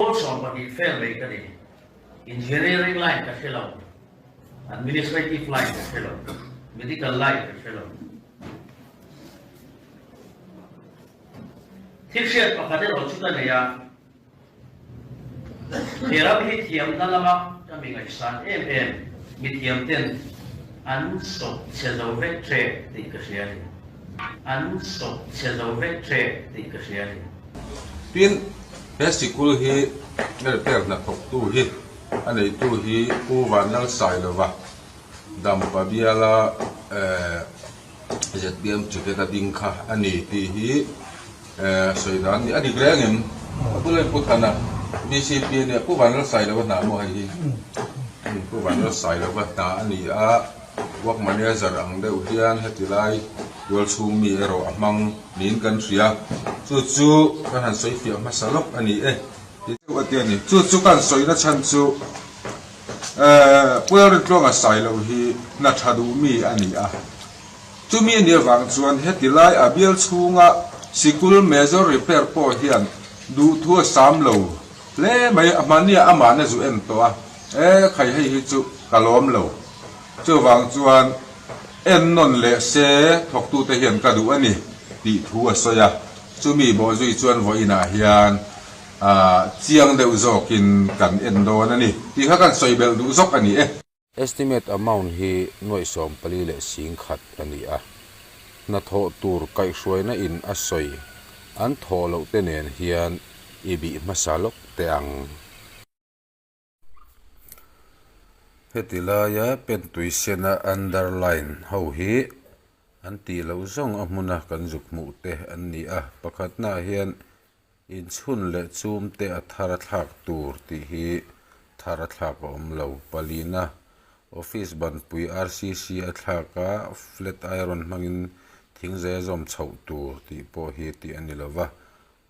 Pawl 12 fail mai ka ni. Engineering line ka hre lo, administrative line ka hre lo, medical line ka hre lo. Thil hriat pakhat erawh chu ka nei a, he ram hi thiamna lama ka mi ngaihsan em em mithiam ten an sawp chhe zo vek tep tih ka hria a ni. An sawp chhe zo vek tep tih ka hria a ni. Tin, he sikul hi repair hnathawktu hi a neitu hi Pu Vanlalsailova, Dampa biala zpm ticket a ding kha a ni tih hi sawi dan a ni. A dik reng em? A bula in Pu Thana, bcp a nia, Pu Vanlalsailova hna maw hei hi? Pu Vanlalsailova hna a ni a. Work manager ang deuh hian heti lai tual chhung mi erawh a hmang niin kan hria. Chu chu kan han sawi fiah hmasa lawk a ni e. Ti deuh a ti a ni. Chu chu kan sawina chhan chu Puel Rintluanga sai loh hi hna tha duh mi a ni a. Chumi a nih avang chuan heti lai a bial chhunga sikul major repair pawh hian duhthu a sam lo hle mai. A hmania amahna zu en tawh a, e khai hei hi chu ka lawm lo. Chuvang chuan en nawn leh se thawktute hian ka duh a ni tih thu a sawi a, chumi bawhzui chuan vawiinah hian chiang deuh zawkin kan en dawn a ni tih kha kan sawi belh duh zawk a ni e. Estimate amount hi nuaih 44,000 a ni a, hnathawh tur kaihhruaina in a sawi an thawh loh te nen hian i bih hmasa lawk teh ang. Heti laia pentui sena underline ho hi an tih loh zawng a hmuna kan zuk hmuh te an ni a, pakhatnaah hian inchhun leh chum te a thar a thlak tur tih hi thar a thlak a awm lo. Palina office banpui RCC a thlak a, flat iron hmangin thingzai a zawm chhoh tur tih pawh hi tih a ni lo va.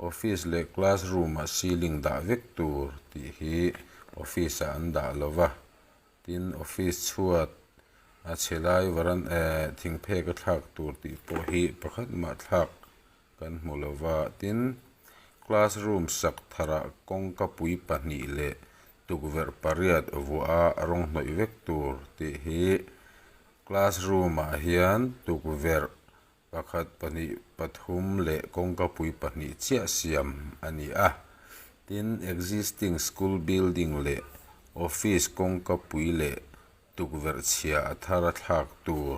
Office leh class room ah ceiling dah vek tur tih hi office ah an dah lo va, tin office chhuat a chhe lai varan eh thingphek a thlak tur tih pawh hi pakhat mah thlak kan hmu lo va, tin class room sak tharah kawngka pui pahnih leh tukverh pariat vuah a rawng hnawih vek tur tih hi class room ah hian tukverh Pakhat, pahnih, pathum leh kawngkapui pahnih chiah siam a ni a. Tin, existing school building leh office kawngkapui leh tukverh chhia a thar a thlak tur.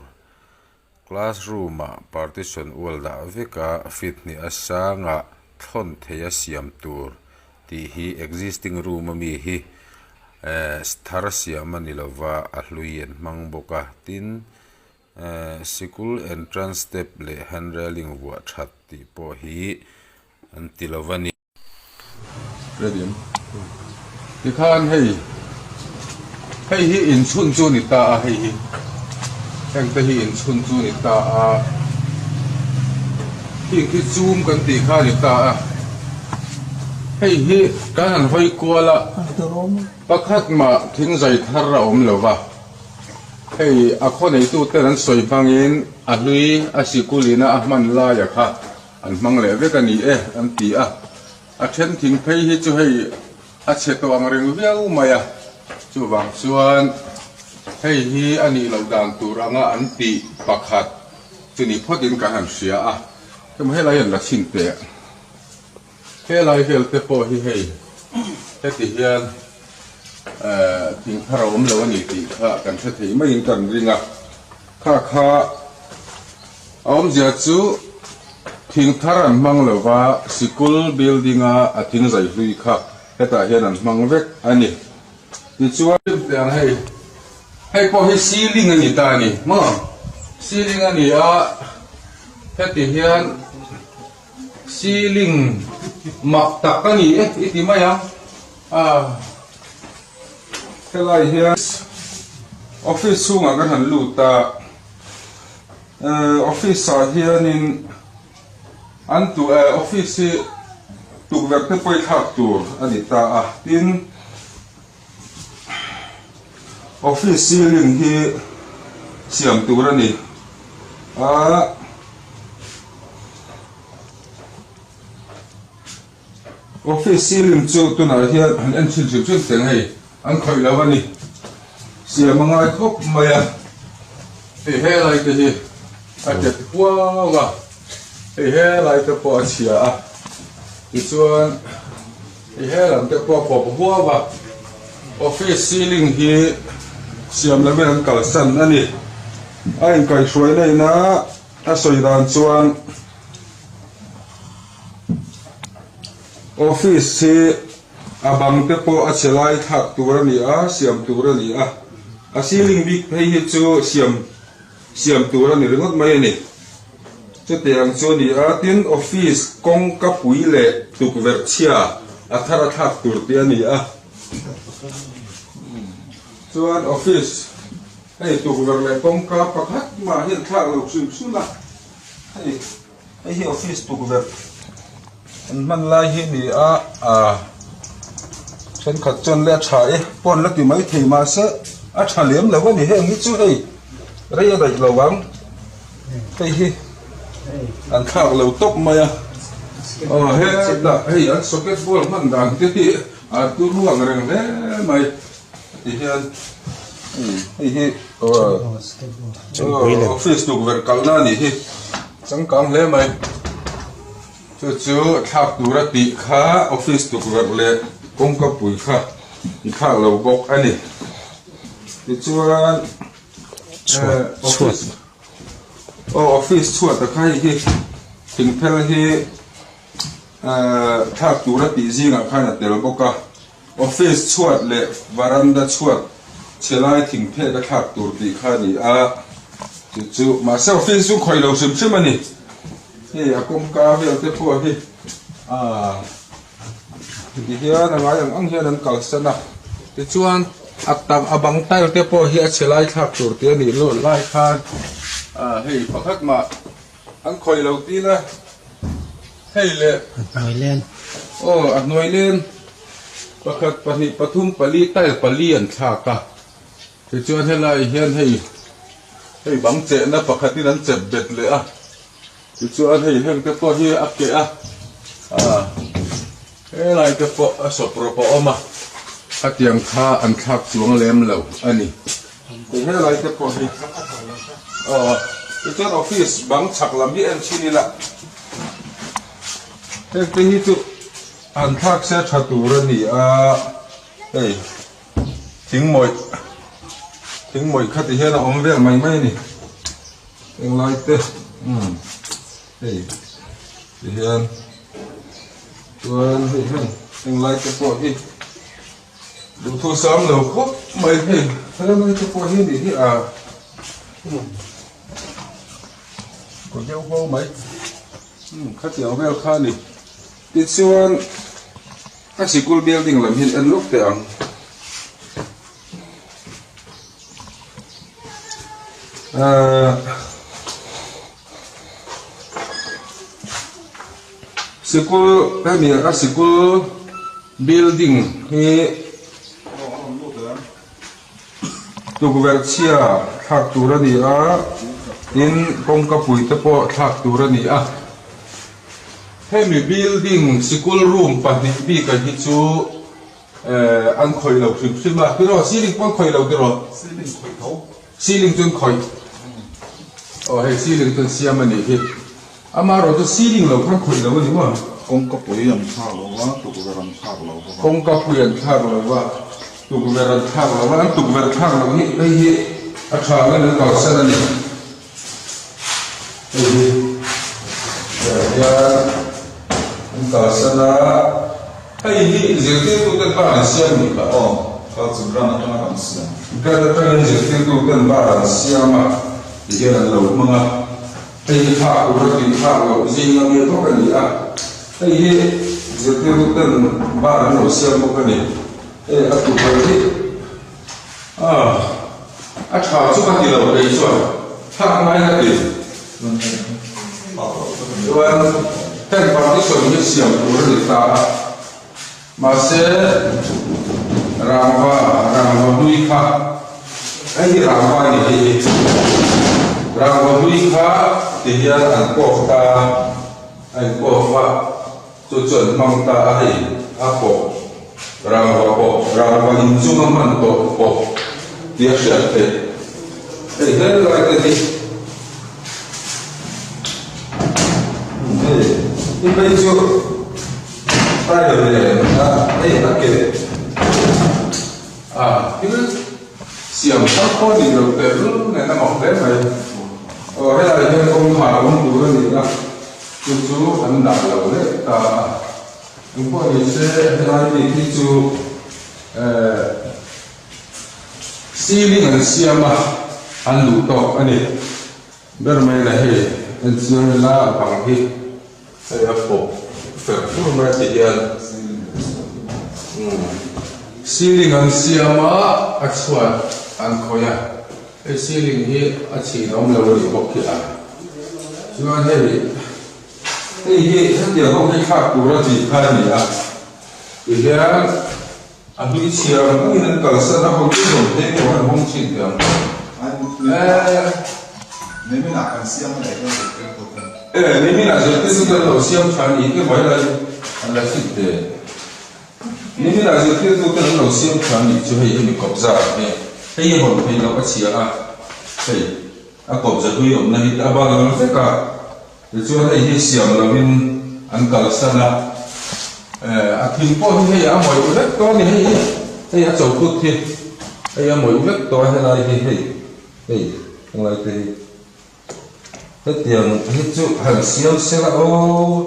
Classroom ah partition ual dah vek a, feet hnih a sangah thlawn thei a siam tur tih hi existing room ami hi thar siam a ni lova a hlui an hmang bawk a. Tin, Sikul entrance step leh hand railing vuah that tih pawh hi an ti lo va ni. Ready em? Tikhan hei hei hi inchhun chu ni ta a hei hi heng te hi inchhun chu ni ta a heng khi chum kan tih kha ni ta a hei hi kan han hawi kual a pakhat mah thingzai thar a awm lo va. Hei a khaw neituten an sawi hmangin a hlui a sikul ina a hman laia kha an hmang leh vek a ni e an ti a, a then thing phei hi chu hei a chhe tawh ang reng viau mai a, chuvang chuan hei hi a nih loh dan tur anga an tih pakhat chu ni phawtin kan han hria a, hemi helai hian la chhin teh. Helai vel te pawh hi hei heti hian thing thar a awm lo a ni tih kha kan hre thei maiin kan ring a, kha kha a awmzia chu thing thar an hmang lo va, sikul building a a thing zai hlui kha hetah hian an hmang vek a ni. Tichuan tiang hei hei pawh hi ceiling a ni ta a ni maw? Ceiling a ni a, heti hian. Ceiling mak tak a ni e i ti mai ang a helai hian office chhungah kan han lut a office ah hianin an tu eh office hi tukverh te pawh i thlak tur a ni ta a tin Office ceiling hi siam tur a ni a. Office ceiling chu tunah hian han en chhin hrim hrim teng hei an khawih lo a ni. Siam a ngai khawp mai a, hei helai te hi a tet huau a, hei helai te pawh a chhia a, tichuan hei helam te pawh a pawp huau a, office ceiling hi siam lovin an kalsan a ni. A inkaihhruaina ina a sawi dan chuan. Office hi a bang te pawh a chhe lai thlak tur a ni a, siam tur a ni a, a ceiling bik phei hi chu siam siam tur a ni ringawt mai a ni. Chutiang chu a ni a, tin office kawngka pui leh tukverh chhia a thar a thlak tur tih a ni a. Chuan office hei tukverh leh kawngka pakhat mah hian thlak lo hrim hrim a, hei. Hei hi office tukverh an hman lai hi a ni a ah thenkhat chuan le a tha e pawn la ti mai thei mahse a tha lem lo a ni heng hi chu hei rei a daih lo ang hei hi an thlak lo tawp mai a aw hetah hei an socket ball hman dan te hi a turu ang reng hle mai ti hian hei hi office tukverh kalna a nih hi. Changkang hle mai. Chu chu thlak tura tih kha office tukverh leh kawngka pui kha i thlak lo bawk a ni. Tichuan office aw office chhuat a kha hei hi thingphel hi thlak tura tih zingah khan a tel bawk a. Office chhuat leh varanda chhuat chhe lai thing phek a thlak tur tih kha a ni a, chu chu mahse office chu khawih lo hrim hrim a ni. Hei a kawngka vel te pawh hi aaa ti hian a ngai ang ang hian an kalsan a, tichuan a tak a bang tile te pawh hi a chhe lai thlak tur tih a nih loh lai khan aaa hei pakhat mah an khawih lo tin a. Hei le. A hnuai len. Aw, a hnuai len. Pakhat, pahnih, pathum, pali, tile pali an thlak a. Tichuan helaiah hian hei, hei bang chehna pakhatin an chep bet leh a. Tichuan hei heng te pawh hi a keh a. Ah, helai te pawh a sawp rawp a awm a. Khatiang kha an thlak chuang lem lo a ni. Hei helai te pawh hi aw tichuan office bang chhak lam hi en chhin ila heng te hi chu an thlak se tha tur a ni a hei thingmawih thingmawih kha ti hian a awm vel mai mai a ni englai te umm hei ti hian chuan hei heng englai te pawh hi. Duhthusam lo khawp mai hei helai te pawh hi nih hi a kaw deuh ho mai khatiang vel kha a ni tichuan a sikul building lam hian en lawk teh ang. Sikul hemi a sikul building hi tukverh chhia thlak tur a ni a tin kawngka pui te pawh thlak tur a ni a hemi building sikul room pahnih bik ah hi chu eh an khawih lo hrim hrim a tiraw ceiling pawh an khawih lo tiraw ceiling khawih tho. Ceiling chu an khawih. Aw hei ceiling chu an siam a nih hi. Amaherawh chu ceiling lo khan khawih lo a ni maw? Kawngka pui an thlak lo va, tukverh an thlak lo bawk a. Kawngka pui an thlak lo va, tukverh an thlak lo va, an tukverh thlak loh hi hei hi a tha ang em an kalsan a ni. Hei hi hian an kalsan a, hei hi zirtirtuten bar an siam a nih kha. Aw, kha chu grant atanga kan siam. Grant atangin zirtirtuten bar an siam a, tihian an lo hmang a. Hei hi thlak tur a tih thlak loh zing a mi bawk a ni a, hei hi zirtirtuten bar an lo siam bawk a ni. Hei a tukverh hi. Ah, a tha chu ka ti lo kei chuan thlak ngai ka ti. Chuan heng partition hi siam tur a ni ta a, mahse rangva, rangva hlui kha, hei hi rangva a ni hei hi, rangva hlui kha ti hian an kawk ta a, a inkawk a. Chu chu an hmang ta a hei, a pawh, rangva pawh, rangva inchung a hman tawh pawh tih a hriat theih. Hei helai te hi hei hi phei chu tile nen a hei a ke a thil siam thar pawh a nih loh tehlul nen a mak hle mai. Aw helai hian kawngkhar a awm tur a ni a. Chu chu an dah lo leh ta a, engpawh ni se helai bik hi chu eh ceiling an siam a, an duh tawk a ni. Ber mai la hei en chiang ila a bang hi hei a pawp fer fur mai a ti hian umm ceiling an siam a, a chhuat an khawih a. Hei ceiling hi a chhin awm lo a nih bawk khi a. Chuan hei hei hi hetiang ho hi thlak tur a tih kha a ni a. Tihian a hlui chhiar ang angin an kalsan a hotel rawn phei pawh an hawng chhin teh ang. Eee nimin ah kan siam a leh hian zirtirtu ten. Ee nimin ah zirtirtu ten lo siam tha a nih hi mai lai an la chhin teh. Nimin ah zirtirtu ten an lo siam tha anih chu hei hemi kawpza hi hei hi hawn theih loh a chhia a hei a kawpza hlui awmna hi a bal ang vek a tichuan hei hi siam lo in an kalsan a eh a thing pawh hi hei a mawih vek tawh a ni hei hi hei a chokut hi hei a mawih vek tawh a helai hi hei hei helai te hi. Hetiang hi chu han siam se la aw.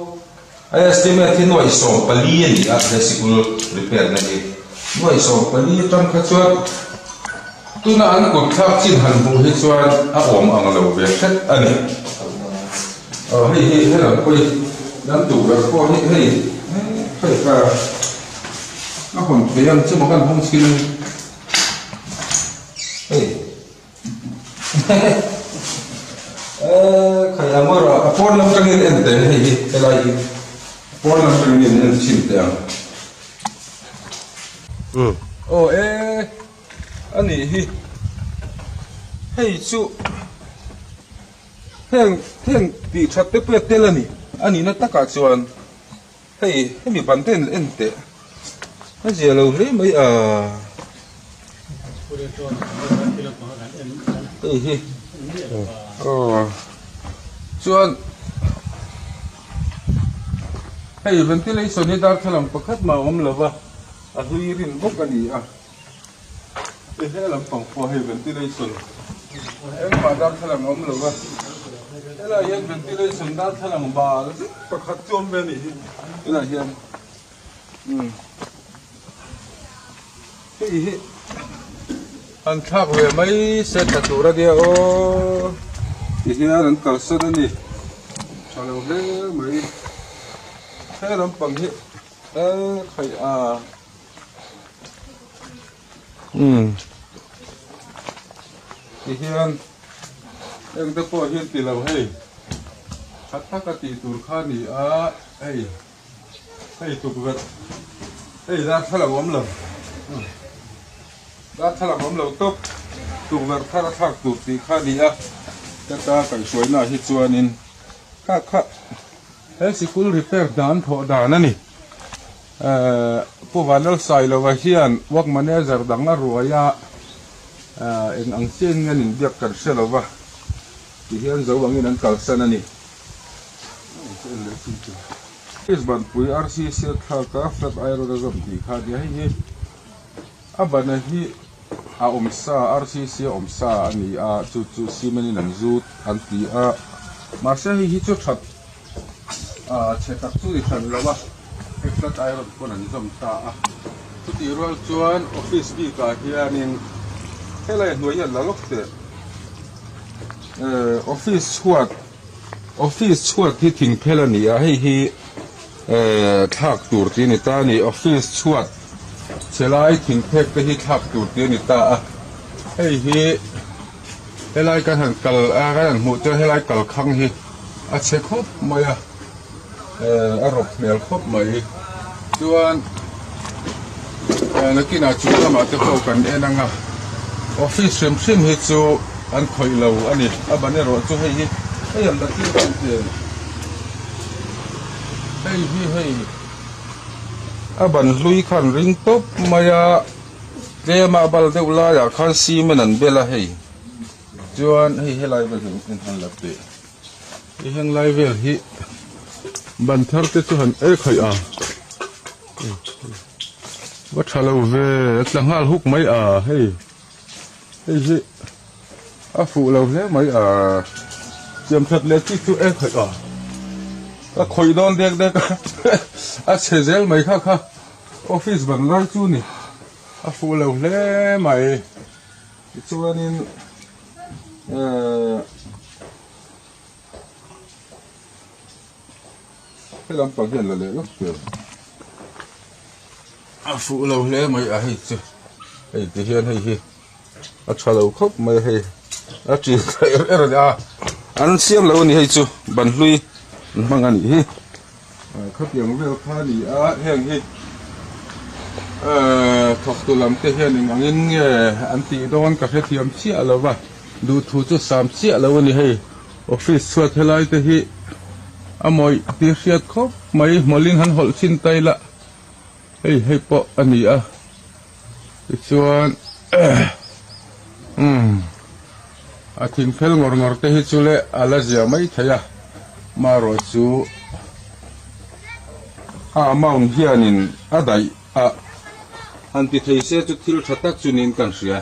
A estimate hi nuaih 14 a ni a, he sikul repair na hi. Nuaih 14 atang kha chuan tuna an kut thlak chin han hmuh hi chuan a awm ang lo ve hret a ni. Aw hei hi helam pawh hi lam tukverh pawh hi hei hei ka a hawn thei ang chu maw kan hawng chhin a ni. Hei. Khai a maw rawh a pawn lam tangin en teh hei hi helai hi a pawn lam tangin en chhin teh ang aw e a nih hi hei chu heng heng tih that te pawh tel a ni a nihna takah chuan hei hemi ban te en teh. A zia lo hle mai a. Hei hi aw chuan hei ventilation hi darthlalang pakhat mah a awm lo va a hlui rin bawk a ni a hei he lampang pawh hei ventilation engmah darthlalang a awm lo va helaiah hian ventilation darthlalang bal zet pakhat chu a awm ve a nih hi helaiah hian. Hei hi an thlak ve mai se tha tur a nia aw ti hian an kalsan a ni tha lo hle mai he lampang hi eh khaih a umm ti hian eng te pawh hian ti lo hei tha taka tih tur kha a ni a hei. Hei tukverh hei darthlalang awm lo darthlalang awm lo tawp tukverh thar a thlak tur tih kha a ni a heta kaihhruaina ah hi chuanin kha kha he sikul repair dan thawh dan a ni ehh Pu Vanlalsailova hian work manager dang a ruai a ehh eng ang chiah in nge an inbiak kan hre lo va ti hian zo angin an kalsan a ni. Banpui RCC a thlak a flat iron a zawm tih kha a nia hei hi a bana hi a awm sa RCC a awm sa a ni a chu chu cement in an zut an ti a mahse hei hi chu that ah chhe tak chu ni hran lo a hei flat iron pawn an zawm ta a chutih rual chuan office bik ah hianin helai hnuai hi an la lawk teh eh office chhuat. Office chhuat hi thing phel a ni a, hei hi ehh thlak tur tih a ni ta a ni. Office chhuat chhe lai thing phek te hi thlak tur tih a ni ta a, hei hi helai kan han kal a kan han hmuh chuan helai kalkhang hi a chhe khawp mai a, ehh a rawp hmel khawp mai. Chuan ehh nakinah chung lamah te pawh kan en ang a, office hrim hrim hi chu an khawih lo a ni. A ban erawh chu hei hi hei an la thil kan ti a ni. Hei hi hei a ban hlui khan ring tawp mai a tlema a bal deuh laiah khan cement an bel a hei chuan hei helai vel hi en han la teh hei heng lai vel hi ban thar te chu han ei khaih a va tha lo ve a tla nghal huk mai a hei hei hi. A fuh lo hle mai a, siam that leh chi chu e khawih a, ka khawih dawn dek dek a, a chhe zel mai kha kha office ban lai chu ni, a fuh lo hle mai, tichuanin ehh he lampang hian la leh lawk tur, a fuh lo hle mai a hei chu hei ti hian hei hi. A tha lo khawp mai hei a ṭin tha er er a ni a an siam lo a ni hei chu ban hlui an hmang a nih hi khatiang vel kha a ni a heng hi ehh thawktu lam te hian eng angin nge an tih dawn ka hrethiam chiah lo va duhthu chu sam chiah lo a ni hei office chhuat helai te hi a mawih tih hriat khawp mai hmawlhin han hawlh chhin ta ila hei hei pawh a ni a. Tichuan umm a thing phel ngawr ngawr te hi chu le a la zia mai thei a marawh chu a amount hianin a daih a han ti thei se chu thil tha tak chu niin kan hria.